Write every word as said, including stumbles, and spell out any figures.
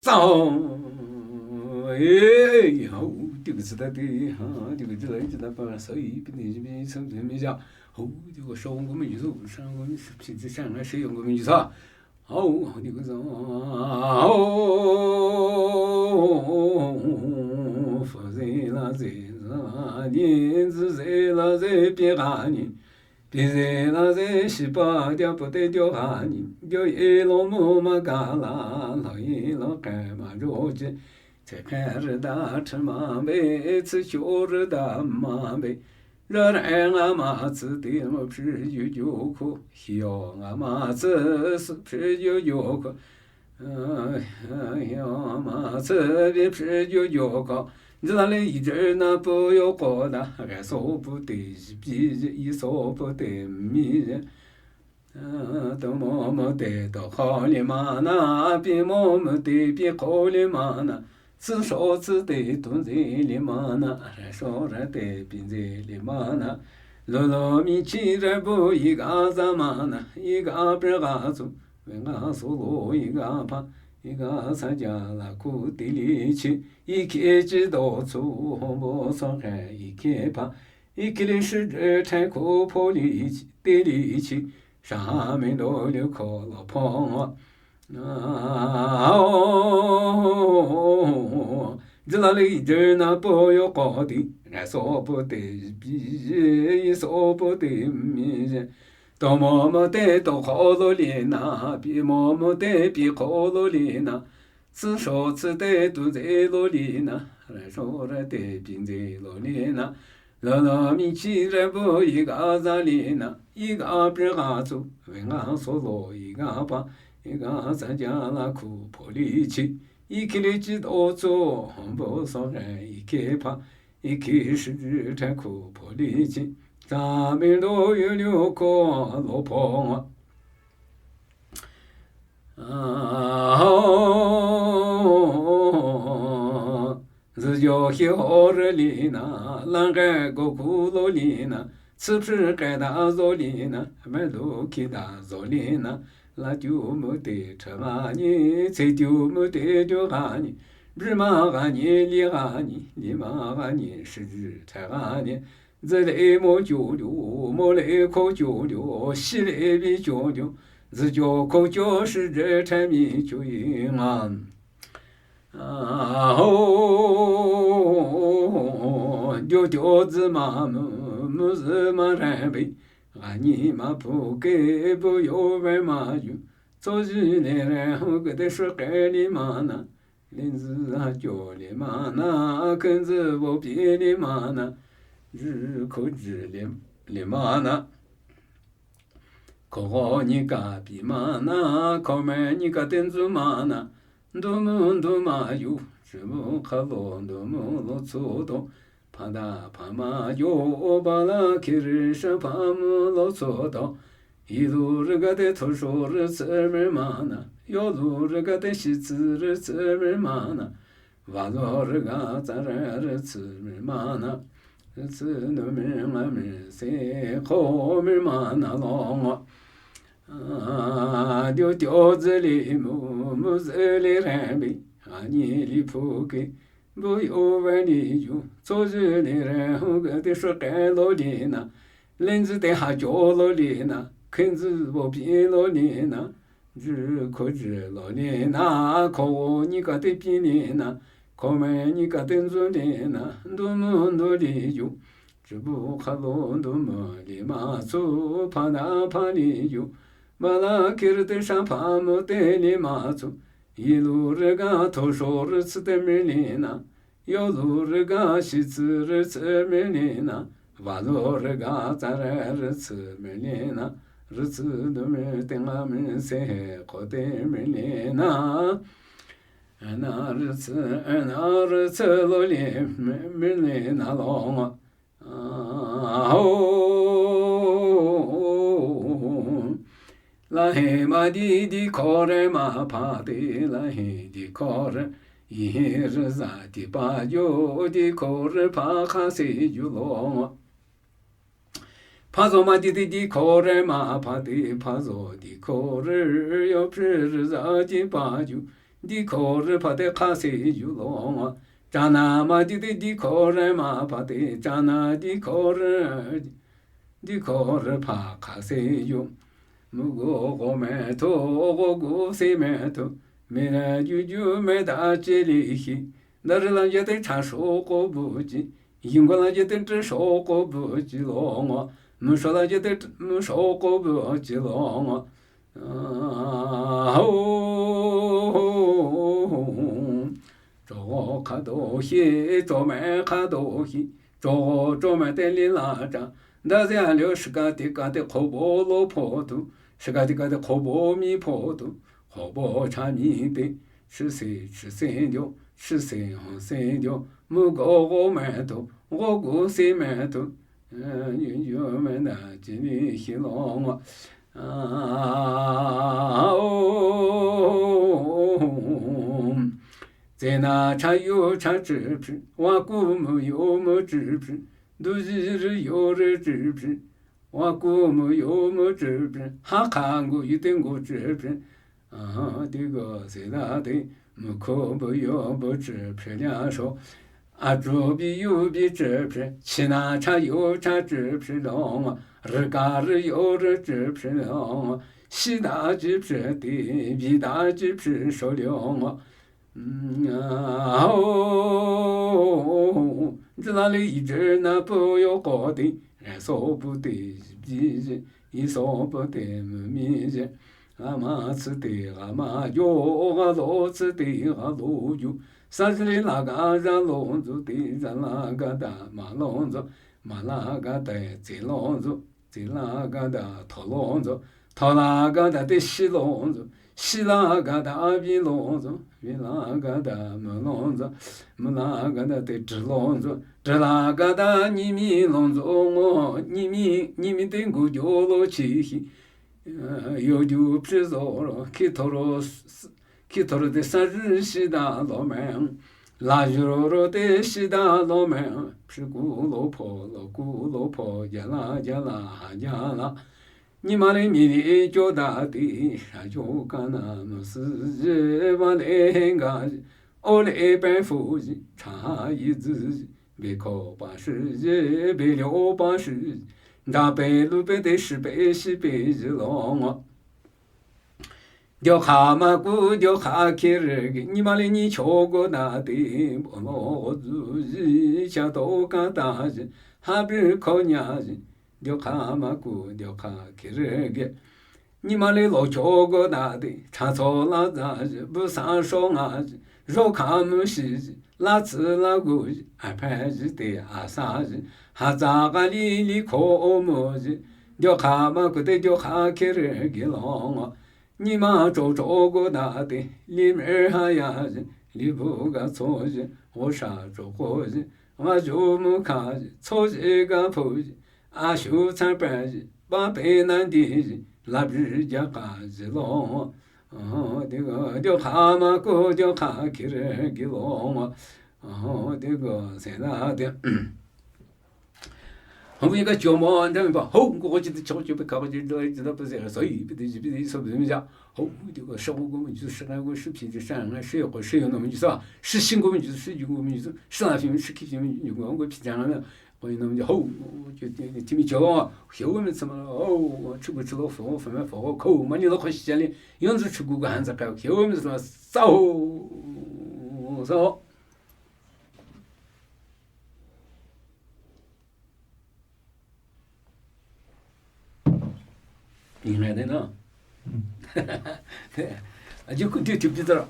Tsao. Ee, hau, di ke tsita di, ha, di ke tsita di, tsita pa, sa i, pi ni, pi ni, sa, pi ni, ja. Hau, di ke shong ko mi, ju, shong ko mi, pi ni, shong ko mi, ju, sa. Hau, di ke tsao. Hau, fa zi la zi, za, ni, zi, zi, la, zi, pi, ga, ni. Pi zi la zi shi pa dia pu te dio ha ni, dio i lo mu ma ga la, lo i lo ke ma jo ji. Tse ke ri da chi ma be, tsi shu ri da ma be. Ra re nga ma tsi ti mo phi ju ju ko, hio nga ma tsi si phi ju ju ko. Hio ma tsi bi phi ju ju ko. Zi la le i je na pu yo ko da, ga so pu te ji pi ji, i so pu te mi ji. To mo mo te to kho li ma na, pi mo mo te pi kho li ma na. Tsi sho tsi te tu zi li ma na, re sho re te pi zi li ma na. Lo lo mi chi re bu i ga za ma na, i ga pe ga zu. Ve nga so lo i ga pa, i ga sa ja la ku ti li chi, i ki chi do chu hon bo so he i ki pa, i ki li shi je te ku po li chi, ti li chi, sha mi do li ko lo po ngo. Zi la li je na po yo ko ti, nga so po te bi, i so po te mi je. To mo mo te to kho lo li na, pi mo mo te pi kho lo li na. Tsi sho tsi te tu zi lo li na, re sho re te pi zi lo li na. Lo lo mi chi re bu i ga za li na, i ga pe ga zu, ve nga so lo i ga pa, i ga za ja la ku po li chi, i ki li chi do zu, hon bo so re i ki pa. I ki shi te ku po li chi, za mi do yu liu ko lo po nga. Zi jo hi ho re li na, lang ge go ku lo li na, tsi phi ge da zo li na, me lo ki da zo li na, la ju mu te cha ga ni, tse ju mu te ju ga ni, bi ma ga ni, li ga ni, li ma ga ni, shi ju te ga ni, zi le mo ju ju, mo le ko ju ju, shi le bi ju ju, zi ju ko ju shi je te mi ju yi nga. Ho, ju ju zi ma mu, mu zi ma re bi, ga ni ma pu ke bu yo ve ma ju, zo ji le re ho ge de shi ge li ma na, lin zi ha ju li ma na, ken zi bo bi li ma na, ju ko ji li, li ma na. Ko ni ka bi ma na, ko me ni ka ten zu ma na, ndu mu ndu ma yu, ju mu ka lo ndu mu lo cu do, pa da pa ma yu, ba la ki ri sha pa mu lo cu do, i lu ri ga de to sho ri ci mi ma na, yo lu ri ga de shi ci ri ci mi ma na, va lo ri ga za re ri ci mi ma na. Zi nu mi nga mi se ko mi ma na lo ngo. Diu diu zi li mu, mu zi li re bi, a ni li pu ki, bu yu ve li yu, zo zi li re hu ge di shi ge lo li na, lin zi de ha jo lo li na, kin zi bo bi lo li na, Ju ko ju lo ni na, ko ni ka te pi ni na, ko me ni ka te nzu ni na, ndu mu ndu li yu. Ju bu ka lo ndu mu li ma cu, pa na pa li yu. Ba la ki ri te sha pa mu te li ma cu. Yi lu ri ga to sho ri ci te mi li na. Yo lu ri ga shi ci ri ci mi li na, va lu ri ga za re ri ci mi li na, ri ci du mi te nga mi se he ko te mi li na, na ri ci, na ri ci lo li mi, mi li na lo nga. Ho. La he ma di di ko re ma pa di, la he di ko re, yi he ri za di pa yo di ko re pa ka se yu lo. Pa zo ma di di di ko re ma pa di, pa zo di ko re yo pi ri za di pa yu. dikho rü pha te kha se yu lo ngo. Chana ma di te dikho rü ma pha te, chana dikho rü, dikho rü pha kha se yu. Mu go go me to, go go se me to. Me ra ju ju me da che li hi. Da rü la ye te cha sho ko bu ji. Yin go la ye te tre sho ko bu ji lo ngo. Mu sho la ye te mu sho ko bu ji lo ngo. Chogho kha do hi, chome kha do hi, chogho chome te li la cha. Da ze a lyo shika ti ka te kho bo lo pho tu, shika ti ka te kho bo mi pho tu, kho bo cha mi te, chi se, chi se dyo, chi se, ho se dyo, mu go go me tu, go gu se me tu. Yu yu me da chi ni hi lo ngo. Zena cha yu cha chi phi, wa ku mu yu mu chi phi, du zi ri yu ri chi phi, wa ku mu yu mu chi phi, ha kha ngu yu te ngu chi phi. Aha, di go zena de, mu ko bu yu bu chi phi nya sho. A chu bi yu bi chi phi, chi na cha yu cha chi phi lo ngo, ri ka ri yu ri chi phi lo ngo, shi da chi phi ti, bi da chi phi sho lo ngo. Zi la li yi chi na pu yo ko ti, re so bu ti, bi zi, yi so bu ti, mu mi zi. G'a ma tsi ti, g'a ma yo, g'a lo tsi ti, g'a lo yo. Sa zi li la ga za lo zu ti, za la ga da ma lo zu, ma la ga da zi lo zu, zi la ga da tho lo zu, tho la ga da ti shi lo zu, shi la ga da bi lo zu, bi la ga da mu lo zu, mu la ga da ti zhi lo zu, zhi la ga da ni mi lo zu ngo, ni mi, ni mi ti ngu jo lo chi hi. Yo ju phi zo ro, ki to ro, ki to ro te sa ri shi da lo me. La ju ro ro te shi da lo me. Phi ku lo pho, lo ku lo pho, ja la, ja la, ha ja la. Ni ma le mi li jo da ti, sha jo ka na mu si ji ba le ga ji. O le pe fu ji, cha yi zi ji. Be ko pa shi ji, be liu pa shi ji. Da pe lu pe te shi pe shi pe ji lo ngo. Dyo kha ma ku, dyo kha ki ri gi, ni ma le ni cho go da ti, bo lo zu ji, cha to ka ta ji, ha bi ko nya ji. Dyo kha ma ku, dyo kha ki ri gi. Ni ma le lo cho go da ti, cha cho la za ji, bu sa sho nga ji, zho kha mu shi ji, la tsi la gu ji, a pe ji ti, a sa ji, ha za ga li li ko o mu ji, dyo kha ma ku te dyo kha ki ri gi lo ngo. Ni ma cho cho go da ti, li me ha ya ji, li bu ga cho ji, o sha cho ko ji, nga ju mu kha ji, cho ji ga pu ji, a shu cha pe ji, ba pe na di ji, la bi ja ka ji lo. Dyo kha ma ku, dyo kha ki ri gi lo. Dyo se na de. Hong yi ga jo mo, nda mi ba, ho, ngo ji de cho jo pe ka ji de ji da pe ze, so yi pe de ji pe de so pe mi ja. Ho, dyo sha go mi ji, sha go shi pi ji, sha na shi ko shi yo no mi ji sa. Shi xin go mi ji, shi ju go mi ji, shi la fi mi, shi ki fi mi, ju go pi ja na. Ko yi no mi ji, ho, ji ti mi jo. Hyo mi tsama, ho, chu gu chu lo fo, fo me fo, ko ma ni lo ko shi ja li. Yon zu chu gu ga han za ka, hyo mi tsama, sa ho. Sa ho. Yin le de na. A ju ku ti ti pi ta.